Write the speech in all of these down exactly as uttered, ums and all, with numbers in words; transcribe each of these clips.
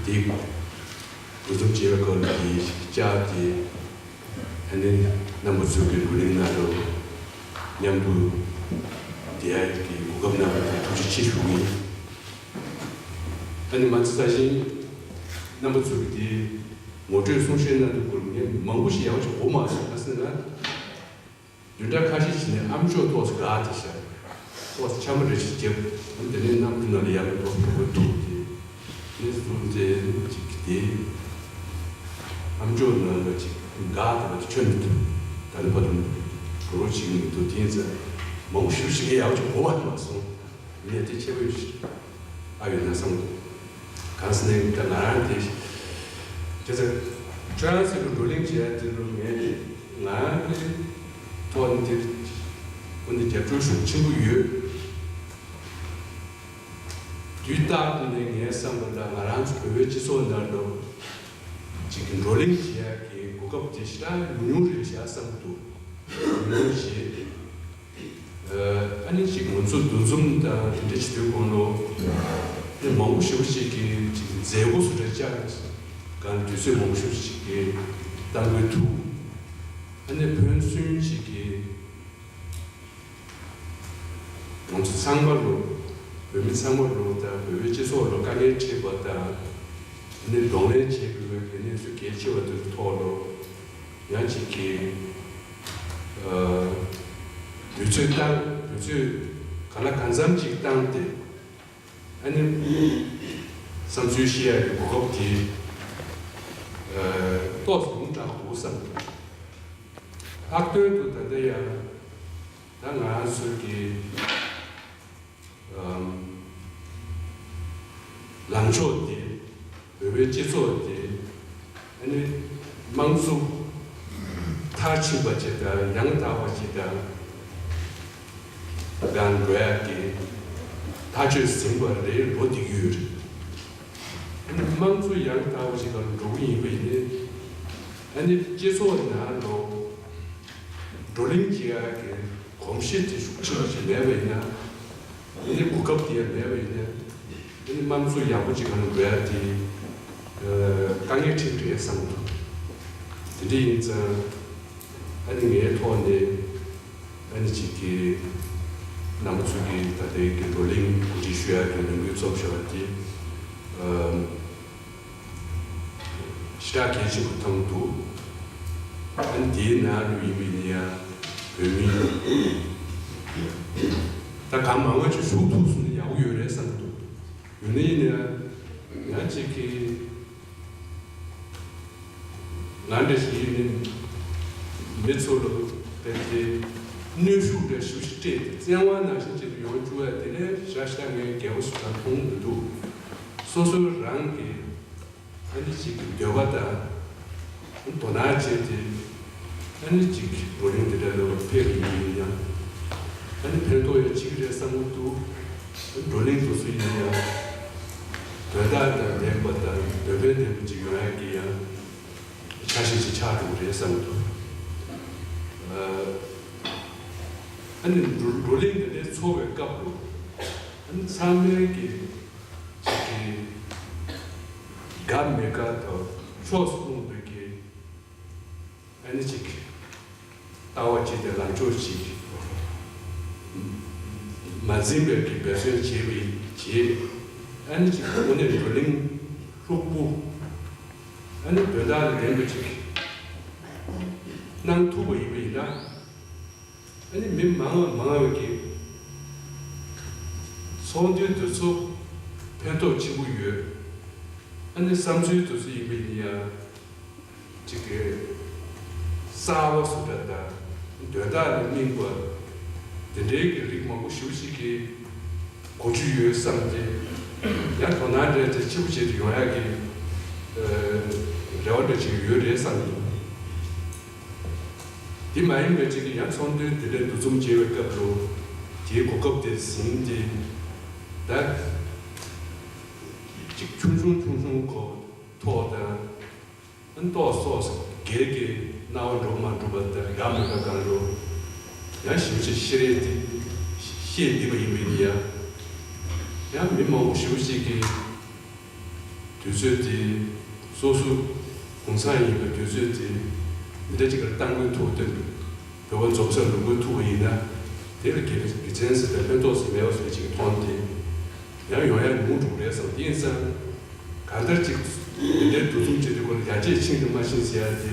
དེ་འདུ་འཛོམས་བྱས་པའི་སྐབས་ལ་དེ་བཅར་ཏེ། ཨ་ནི་རྣམ་པ་ཚོ་གི་བགྲོ་གླེང་ནང་ལ་མཉམ་དུ་བསྡད་ཡག་གི་གོ་སྐབས་གནང་བ་དེ་ཐུགས་རྗེ་ཆེ་ཞུ་གི་ཡིན། ཨ་ནི་མ་ཚད་ས་ཞིང་རྣམ་པ་ཚོ་གི་དེ་ངོ་སྤྲོད་གསུང་བཤད་གནང་དུས་སྐོར་ངས་མང་པོ་ཞིག་ཡག་པོ་ཞིག་གོ་མ་སོང་། ག་ཟེར་ན། བདུན་ཕྲག་ཁ་ཤས་ཤིག་ནས་ཨ་མཆོག་ཏོག་ཙམ་དགའ་བསྡད་ཤག་ཏོག་ཙམ་འཆམ་པོ་རེ་ཞིག་བརྒྱབ། དེ་ནས་གནམ་གྲུ་ནང་ལ་ཡར་ལ་ཏོག་ཙམ་ཕྲུ་གུ་ཐུག་སྟེ། ནས་བཟུང་སྟེ་ཅིག་དེ་ཨ་མཆོག་ནང་ལ་ཅིག་དགའ་བསྡད་པ་དེ་ཁྱོན་མི་འདུག་ད་ནི་བར་དུ་འགྲོ་རོགས་བྱེད་ཀྱི་མི་འདུག་དེ་ཡིན་ཙང་མང་པོ་ཞེ་པོ་ཞིག་གིས་ཡག་པོ་ཅིག་གོ་བ་མ་སོང་། ངས་དེ་ཆེ་བོ་ཞིག་ཨ་ཡོད་ན་བསམ་འདུག་གང་ཟེར་ན་ད་ང་རང་དེ་དེ་ཚོ་ཁྱོད་རང་ཚོ་གི་བགྲོ་གླེང་བྱས་དེ་རུ་ངས་ང་རང་གི་ཐོག་ནས་དེ་ཁོ་ནས་རྒྱབ་སྐྱོར་ཤུགས་ཆེན་པོ་ཡོད། དུས་རྟག་ཏུ་ནས་ངའི་བསམ་པ་ལ་ང་རང་ཚོ་བོད་པའི་སྤྱི་ཚོགས་ནང་ལ་ཅིག་གི་བགྲོ་གླེང་བྱེད་ཡག་གི་གོ་སྐབས་དེ་ཞེ་དྲག་ཉུང་ཉུང་རེད་ཤག་བསམ་གྱི་འདུག་ཉུང་ཉུང་བྱེད། ཨ་ནི་ཅིག་ང་ཚོ་འདུ་འཛོམས་དང་དེ་འདྲ་བྱེད་དུས་གོང་ལོ་ནི་མང་པོ་ཞེ་པོ་ཅིག་གིས་ཅིག་མཛད་སྒོ་སུ་འདྲ་བཅར་གང་དུས་ཚོད་མང་པོ་ཞེ་པོ་ཅིག་གིས་གཏང་དགོས་ཐུག་ཨ་ནི་ཕན་ཚུན་ཅིག་གིས་ང་ཚོ་ཚང་མ་ལོ་བོད་མི་ཚང་མ་ལོ་དང་བོད་པའི་སྤྱི་ཚོགས་ལོ་དཀའ་ངལ་འཕྲད་པ་དང་ཨ་ནི་གདོང་ལེན་བྱེད་དགོས་པའི་གནས་ཚུལ་གལ་ཆེ་བ་དེ་ཚོ་ཐོག་ལོ། ཡང་ཅིག་གིས་ཨ་དུས་ཚོད་བཏང་དུས་ཚོད་ག་ལ་གང་འཚམ་ཅིག་བཏང་སྟེ་ཨ་ནི་བསམ་ཚུལ་བཤད་ཡག་གི་གོ་སྐབས་དེ་ཨ་ཏོག་ཙམ་ཉུང་དྲགས་འདུག་བསམ། ལྷག་དོན་དུ་ད་ལྟ་ཡང་ད་ང་རང་ཚོ་གི་ཨམ་ལངས་ཕྱོགས་དེ། བོད་པའི་སྤྱི་ཚོགས་དེ་ཨ་ནི་དམངས་གཙོ་མཐར་ཕྱིན་པ་ཅིག་དང་ཡང་དག་པ་ཅིག་དང་སྒང་འགྲོ་ཡག་གི་ཐག་གཅོད་ཟིན་པ་རེད། འགྲོ་བསྡད་ཀྱི་ཡོད་རེད། ཨ་ནི་དམངས་གཙོ་ཡང་དག་པ་ཅིག་སྒང་འགྲོ་གི་ཡིན་པ་ཡིན་ནའི་ཨ་ནི་སྤྱི་ཚོགས་ནང་ལོགས་བགྲོ་གླེང་བྱེད་ཡག་གི་གོམས་གཤིས་དེ་ཤུགས་ཆེན་པོ་ཞིག་མེད་པ་ཡིན་ན། ཨ་ནི་གོ་སྐབས་དེ་ཡང་མེད་པ་ཡིན་ན། ཨ་ནི་དམངས་གཙོ་ཡག་པོ་ཅིག་གང་དགོས་ཡ་དེ། ཨ་དཀའ་ངལ་འཕྲད་རེད་བསམ་གྱི་འདུག་དེ་འདྲ་ཡིན་ཙང་། ཨ་ནི་ངའི་ཐོག་ནས། ཨ་ནི་ཅིག་གི་རྣམ་པ་ཚོ་གི་ད་ལྟའི་གི་བགྲོ་གླེང་གོ་སྒྲིག་ཞུ་ཡ་གི་ལས་འགུལ་ཚོགས་བཞག་པ་དེ། ཨ། ཞེ་དྲག་གལ་ཆེན་པོ་མཐོང་འདུག་ཨ་ནི་དེའི་ནང་ལ་ཡིན་པ་ཡིན་ན་ཡང་བོད་མི་ད་གང་མང་མང་ཅིག་ཞུགས་ཐུབ་སོང་ན་ཡག་པོ་ཡོད་རེད་བསམ་གྱི་འདུག་ཡིན་ན་ཡིན་ན་ཡང་ང་ཅིག་གིས་ང་འདྲ་ཞིག་ཡིན་ནའི་མི་ཚོ་ལ་དཔེ་དེ་གནོན་ཤུགས་འདྲ་ཞིག་སྤྲད་དེ་བཙན་དབང་ནང་བཞིན་ཅིག་ཡོང་བཅུག་ཡ་དེ་ལས་ཞེ་དྲག་ངས་དགའ་པོ་ཞིག་མཐོང་མི་འདུག་སོ་སོ་རང་གི་ཨ་ནི་ཅིག་གི་འདོད་པ་དང་དོ་སྣང་བྱས་ཏེ་ཨ་ནི་ཅིག་བགྲོ་གླེང་འདི་འདྲ་ལ་ཕེབས་ཡིན་ཡང་ཨ་ནི་ཕན་ཐོགས་ཡང་ཅིག་རེད་བསམ་གྱི་འདུག་བགྲོ་གླེང་དུ་སུ་ཡིན་ཡང་དོན་དག་དང་ལྡན་པ་དང་དོན་ཕན་ལྡན་པ་ཅིག་ཡོང་ཡག་གི་ཡང་འཆར་གཞི་ཅིག་ཆགས་འགྲོ་གི་རེད་བསམ་གྱི་འདུག་ཨ་ནི་བགྲོ་བགྲོ་གླེང་འདི་འདྲའི་ཚོགས་པའི་སྐབས་ལ་ཨ་ནི་ཚང་མའི་གི་ཅིག་གི་དགའ་མི་དགའ་དང་ཕྱོགས་སུ་ལྷུང་བའི་གི་ཨ་ནི་ཅིག་ལྟ་བ་ཅིག་དང་ལངས་ཕྱོགས་ཅིག་མ་འཛིན་པའི་གི་འབད་བརྩོན་བྱེད་པའི་རྗེས་ཨ་ནི་ཅིག་དངོས་གནས་བགྲོ་གླེང་ལྷུག་པོ་ཨ་ནི་དོན་དག་ལ་ལྡན་པ་ཅིག་གནང་ཐུབ་པ་ཡིན་པ་ཡིན་ན། ཨ་ནི་མི་མང་བ་མང་བའི་གི་ཚོགས་འདུའི་དུས་ཚོད་ཕན་ཐོགས་ཆེན་པོ་ཡོད། ཨ་ནི་བསམ་ཚུལ་དུས་ཚོད་ཡིན་པ་ཡིན་ཡང་ཅིག་གི་གསར་བ་བཟོ་གྲྭ་དང་དོན་དག་ལ་སྨིན་པ་དེ་འདྲའི་གི་རིགས་མང་པོ་ཞེ་པོ་ཅིག་གི་གོ་རྒྱུ་ཡོད་བསམ་སྟེ་ཡང་དོ་སྣང་འདྲ་དེ་ཆེན་པོ་བྱེད་དུ་ཡོང་ཡག་གི་རེ་བ་འདྲ་ཅིག་ཡོད་རེད་བསམ་གྱི་འདུག་དེ་མ་ཡིན་པའི་ཅིག་གི་ཡང་ཚོགས་འདུ་དེ་འདྲའི་འདུ་འཛོམས་བྱེད་པའི་སྐབས་ལ་དེའི་གོ་སྐབས་དེ་ཟིན་ཏེ་ད་ཅིག་ཆུང་ཆུང་ཆུང་ཆུང་གོ་ཐོག་དང་ཨ་ཏོག་སོགས་སྒེར་གྱི་སྣང་བ་འགྲུབ་མ་འགྲུབ་པ་དང་དགའ་མི་དགའ་གང་རུང་ཡང་ཞེ་པོ་ཅིག་ཤེས་རེད་དེ་ཤེས་བསྡད་པ་ཡིན་པ་ཡིན་ཡང་ཡང་མི་མང་པོ་ཞེ་པོ་ཅིག་གིས། དུས་ཚོད་དེ་སོ་སོ་གུང་སེང་ཡིན་པའི་དུས་ཚོད་དེ་འདི་འདྲ་ཅིག་ལ་གཏང་དགོས་ཐུག་སྟེ། བོད་པ་འཛོམས་སར་འགྲོ་དགོས་ཐུག་པ་ཡིན་ན། དེ་ལ་དགེ་དགེ་མཚན་ཟེར་བའི་ཕན་ཐོགས་ཟེར་མེད་པ་ཟེར་ཅིག་མཐོང་སྟེ། ཡང་ཡོང་ཡ་ཉུང་འགྲོ་རེད་བསམ། དེ་ཡིན་ཙང་། གང་ལྟར་ཅིག་འདི་འདྲའི་འདུ་འཛོམས་བྱེད་དུས་སྐོར་ལ་ཡར་རྒྱས་ཕྱིན་དུ་མ་ཕྱིན་ཟེར་ཡ་དེ་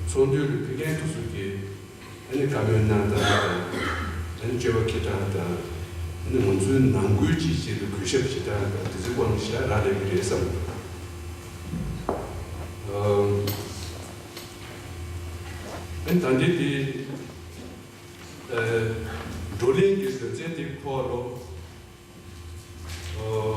ཚོགས་འདུའི་ལ་ཕེབས་མཁན་དེ་ཚོ་གིས་ཨ་ནི་བཀའ་མོལ་གནང་སྟངས་དང་། ཨ་ནི་སྤྱོད་པ་འཁྱེར་སྟངས་དང་། ཨ་ནི་ང་ཚོའི་ནང་ཁུལ་གྱི་ཆེད་དུ་གུས་ཞབས་བྱེད་སྟངས་དང་དེ་ཚོའི་སྐོར་ནས་ཞེ་དྲག་རག་ལས་ཀྱི་རེད་བསམ། ཨ་ནི་ད་ལྟའི་དེ་ཨ་བགྲོ་གླེང་གི་དོན་ཚན་དེའི་ཐོག་ལ། ཨོ།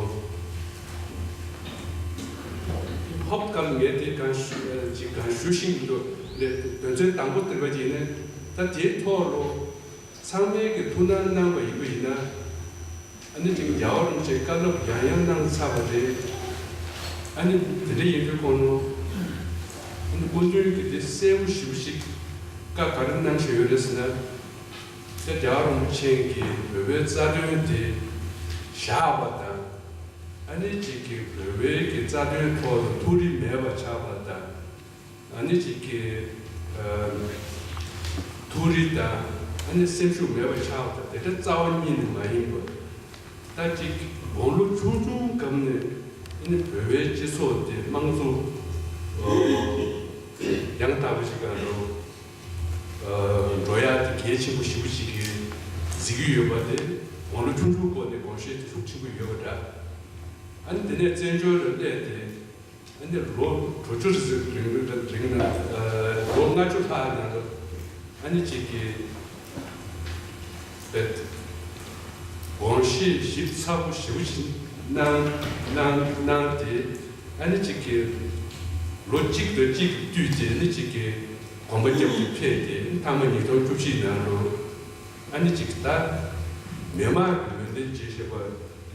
ཧོབ་སྐབས་ངས་དེ་གང་ཞུ་ཅིག་གང་ཞུ་བཞིན་དུ་ལས་དོན་ཚན་དང་པོ་བསྡུས་པ་ཅིག་ནི། ད་དེའི་ཐོག་ལ་ཚང་མས་ཀྱི་ཐུགས་སྣང་གནང་བ་ཡིན་པ་ཡིན་ན། ཨ་ནི་ཅིག་རྒྱལ་བ་རིན་པོ་ཆེས་བཀའ་སློབ་ཡང་ཡང་གནང་ཚར་བ་རེད། ཨ་ནི་དེ་འདྲ་ཡིན་དུས་ཁོང་ནོ། ཨ་ནི་སྐུ་མདུན་གྱིས་དེ་གསལ་པོ་ཞེ་པོ་ཞིག་བཀའ་ག་རེ་གནང་བཞིན་ཡོད་རེད་ཟེར་ན། ད་རྒྱལ་བ་རིན་པོ་ཆེ་གིས་བོད་པའི་རྩ་དོན་དེ་བཞག་པ་དང་། ཨ་ནི་གཅིག་གིས་བོད་པའི་གི་རྩ་དོན་ཐོག་ལ་ཐུགས་རེ་མེད་པ་ཆགས་པ་དང་། ཨ་ནི་གཅིག་གིས་ཨ་ཐུགས་རེ་དང་ཨ་ནི་སེམས་ཤུགས་མེད་པ་ཆགས་པ་དང་། དེ་འདྲ་རྩ་བ་ཉིད་ནས་མ་ཡིན་པ། ད་ཅིག་དགུང་ལོ་ཆུང་ཆུང་སྒང་ནས་ཨ་ནི་བོད་པའི་སྤྱི་ཚོགས་དེ་དམངས་གཙོ་ཡང་དག་པ་ཞིག་ག་འགྲོ་འགྲོ་ཡག་དེ་གལ་ཆེན་པོ་ཞེ་པོ་ཞིག་གི་གཟིགས་ཀྱི་ཡོད་པ་དེ་དགུང་ལོ་ཆུང་ཆུང་སྐོར་ནས་དགོངས་བཞེས་དེ་ཤུགས་ཆེན་པོ་ཡོད་པ་འདྲ། ཨ་ནི་དེ་ནས་བཙན་བྱོལ་ལ་སླེབས་ཏེ། ཨ་ནི་ལོ་དྲུག་ཅུ་རེ་ཟུང་རིང་རིང་ན་ལོ་ལྔ་བཅུ་ལྷག་ནང་ལ་ཨ་ནི་གཅིག་གིས་བེད་དགོངས་བཞེས་ཞིབ་ཚགས་པོ་ཞེ་པོ་ཞིག་གནང་གནང་གནང་སྟེ། ཨ་ནི་གཅིག་གིས་ལོ་གཅིག་དང་གཅིག་བསྟུད་དེ་ཨ་ནི་གཅིག་གིས་དགོངས་པ་བརྒྱབ་སྟེ་ཕེབས་ཏེ། ཨ་ནི་ཐ་མ་ཉིས་སྟོང་བཅུ་བཞི་ནང་ལོ་ཨ་ནི་གཅིག་ད་མི་མང་གི་འོས་འདེམས་བྱེད་བཞིན་པ།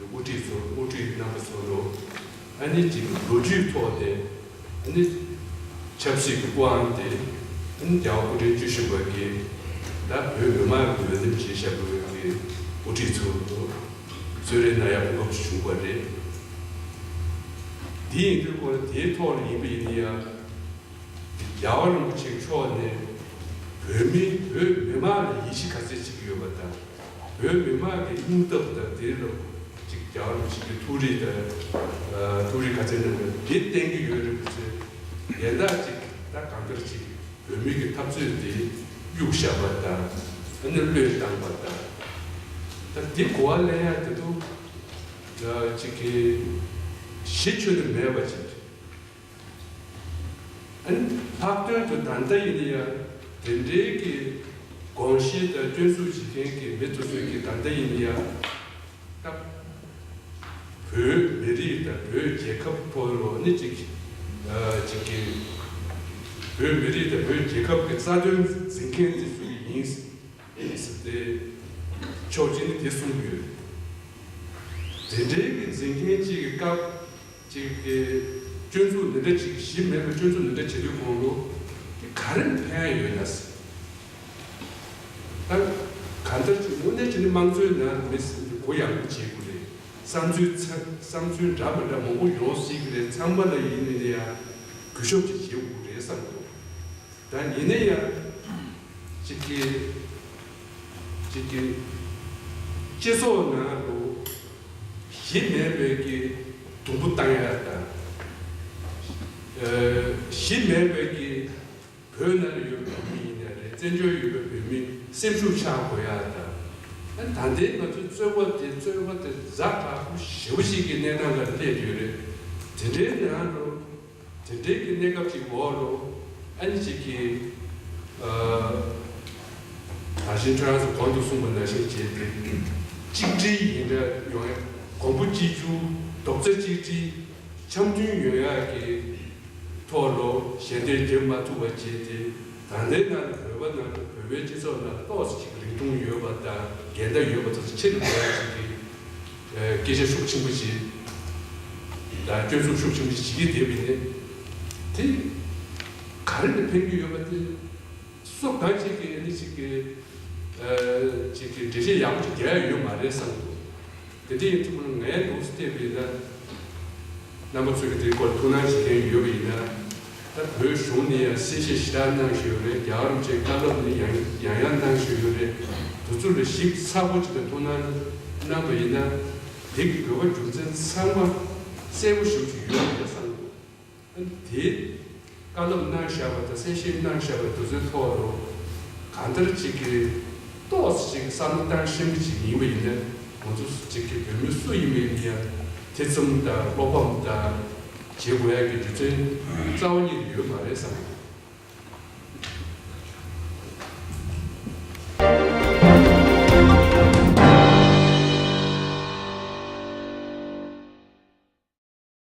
དབུ་ཁྲིད་ཚོ་དབུ་ཁྲིད་རྣམ་པ་ཚོ་ལོ་ཨ་ནི་ཅིག་ལོ་རྒྱུས་ཐོག་ནས་ཨ་ནི་ཆབ་སྲིད་ཀྱི་དབང་དེ་ཨ་ནི་རྒྱལ་བ་སྐུ་ཕྲེང་བཅུ་བཞི་པ་གིས་ད་བོད་མི་མང་གི་འོས་འདེམས་བྱེད་བཞག་པའི་གི་དབུ་ཁྲིད་ཚོ་ལོ་གསོལ་རས་གནང་ཡག་གོ་སྐབས་ཤིག་བྱུང་བ་རེད། དེ་ཡིན་དུས་སྐོར་དེའི་ཐོག་ལ་ཡིན་པ་ཡིན་ན་ཡང་། རྒྱལ་བ་རིན་པོ་ཆེ་མཆོག་ནས་བོད་མི་བོད་མི་མང་ལ་ཡིད་ཆེས་ག་ཚད་བྱེད་ཀྱི་ཡོད་པ་དང་། བོད་མི་མང་གི་སྙིང་སྟོབས་དང་དེ་ལ་ཅིག་རྒྱལ་བ་རིན་པོ་ཆེ་གི་ཐུགས་རེ་དང་། ཐུགས་རེ་ག་ཚད་གནང་བ་དེ་བསྟན་གྱི་ཡོད་རེད་པ་ཚེ། དེ་དག་ཅིག་ད་གང་ལྟར་ཅིག་བོད་མི་གི་འཐབ་རྩོད་དེ་གཡུག་བཞག་པ་དང་། ཨ་ནི་བློས་བཏང་བ་དང་། ད་དེ་གོ་བ་ལེན་ཡ་དེ་ཚོ་ཅིག་གི་གཞི་ཁྱོན་ནས་མེད་པ་ཅིག་ཨ་ནི་ལྷག་དོན་དུ་ད་ལྟ་ཡིན་ན་ཡང་དེ་འདྲའི་གི་དགོངས་བཞེས་དང་སྐྱོན་འཛུགས་བྱེད་མཁན་གྱི་མི་དེ་ཚོས་ཀྱི་ད་ལྟ་ཡིན་ན་ཡང་ད་བོད་མི་རིགས་དང་བོད་རྒྱལ་ཁབ་ཐོག་ལ་ནི་ཅིག་ཅིག་གི་བོད་མི་རིགས་དང་བོད་རྒྱལ་ཁབ་ཀྱི་རྩ་དོན་འཛིན་མཁན་དེ་ཚོ་ཡིན་ཟེར་ཏེ་ཕྱོགས་གཅིག་ནས་དེ་གསུངས་ཡོད། དེ་འདྲའི་གི་འཛིན་མཁན་གཅིག་གི་སྐབས། གཅིག་གི་སྤྱོད་ཚུལ་འདི་འདྲ་ཅིག་གཞི་མེད་པའི་སྤྱོད་ཚུལ་འདི་འདྲ་བྱེད་དུས་གོང་ལོ་དེ་ག་རེ་ཕན་ཡོད་ན་ཟེར། ད་གང་ལྟར་ཅིག་དངོས་གནས་བྱས་ན་དམངས་གཙོའི་ནང་མི་སེམས་ཀྱི་གུ་ཡངས་པོ་བྱེད་དགོས་རེད། བསམ་ཚུལ་ཚ་བསམ་ཚུལ་འདྲ་མི་འདྲ་མང་པོ་ཡོང་སྲིད་ཀྱི་རེད། ཚང་མ་ལ་ཡིན་ནའི་ཡང་གུས་ཞབས་ཅིག་བྱེད་དགོས་རེད་བསམ་འདུག་ད་ཡིན་ན་ཡང་གཅིག་གི་གཅིག་གི་སྤྱི་ཚོགས་ནང་དུ་གཞི་མེད་པའི་གི་དུམ་བུ་བཏང་ཡ་དང་། ཨ་གཞི་མེད་པའི་གི་བོད་ནང་ལ་ཡོད་པའི་བོད་མི་ཡིན་ན་རེད། བཙན་བྱོལ་ཡོད་པའི་བོད་མི་སེམས་ཤུགས་ཆག་དགོས་ཡ་དང་། ཨ་ད་ལྟའི་ང་ཚོའི་རྩོད་པ་དེ་རྩོད་པ་དེ་ཛ་དྲག་པོ་ཞེ་པོ་ཞིག་གི་གནས་སྟངས་ལ་སླེབས་ཡོད་རེད། དེ་འདྲའི་ནང་དུ། དེ་འདྲའི་གི་གནས་སྐབས་ཅིག་འོག་ལ་ཨ་ནི་ཅིག་གི་ཨ་ད་གིན་ཁྱོད་རང་ཚོ་གོང་དུ་གསུངས་པ་ནང་བཞིན་བྱས་ཏེ། གཅིག་སྒྲིལ་ཡིན་ན་ཡོང་ཡ། གོང་བུ་གཅིག་གྱུར། རྡོག་རྩ་གཅིག་སྒྲིལ། འཆམ་མཐུན་ཡོང་ཡ་གི་ཐོག་ལ་ཞལ་འདེབས་བརྒྱབ་མ་ཐུབ་པ་བྱས་ཏེ། ད་ལྟའི་ནང་ལ་བོད་པ་ནང་ལ་བོད་པའི་སྤྱི་ཚོགས་ནང་ཏོག་ཙམ་ཅིག་རིང་ཐུང་ཡོད་པ་དང་འགལ་ཟླ་ཡོད་པ་ཚོ་ཕྱིར་འགྲོ་ཡ་ཅིག་གི་སྐད་ཆ་ཤུགས་ཆེན་པོ་ཞིག་དང་སྐྱོན་འཛུགས་ཤུགས་ཆེན་པོ་ཞིག་བྱེད་ཀྱི་བསྡད་པ་ཡིན་ན། དེ་ག་རེ་ལ་ཕན་གྱི་ཡོད་པ་དེ་སུ་གང་ཅིག་གིས་ཨ་ནི་ཅིག་གི་ཅིག་གི་འགྲེལ་བཤད་ཡག་པོ་ཅིག་རྒྱག་ཡ་ཡོད་མ་རེད་བསམ་འདུག་དེ་འདྲ་ཡིན་དུས་ངས་འདུག་སེ་བལྟས་པ་ཡིན་ན། རྣམ་པ་ཚོས་ཀྱི་དེའི་སྐོར་ཐུགས་སྣང་བྱེད་མཁན་ཡོད་པ་ཡིན་ན། ད་བོད་གཞུང་ནས་ཡང་གསལ་བཤད་ཞེ་དྲག་གནང་བཞིན་ཡོད་རེད། རྒྱལ་བ་རིན་པོ་ཆེའི་བཀའ་སློབ་ནི་ཡང་ཡང་ཡང་གནང་བཞིན་ཡོད་རེད། དེ་ཚོ་ལ་ཞིབ་ཚགས་པོ་ཅིག་དང་ཐུགས་སྣང་གནང་བ་ཡིན་ན། དེ་གི་དགོས་པ་རྒྱུ་མཚན་ཚང་མ་གསལ་པོ་ཞེ་པོ་ཅིག་ཡོད་རེད་བསམ་གྱི་འདུག་དེ་བཀའ་སློབ་གནང་བཞག་པ་དང་གསལ་བཤད་གནང་བཞག་པ་དེ་ཚོའི་ཐོག་ལ་གང་ལྟར་ཅིག་གི་ཏོག་ཙམ་ཅིག་བསམ་བློ་བཏང་ཤེས་ཀྱི་ཅིག་ཡིན་པ་ཡིན་ན། ང་ཚོ་ཅིག་གི་བོད་མི་སུ་ཡིན་པ་ཡིན་ཡང་ཐེ་ཚོམ་དང་བློ་ཕམ་དང་བྱེད་དགོས་ཡ་གི་རྒྱུ་མཚན་རྩ་བ་ཉིད་ཡོད་མ་རེད་བསམ།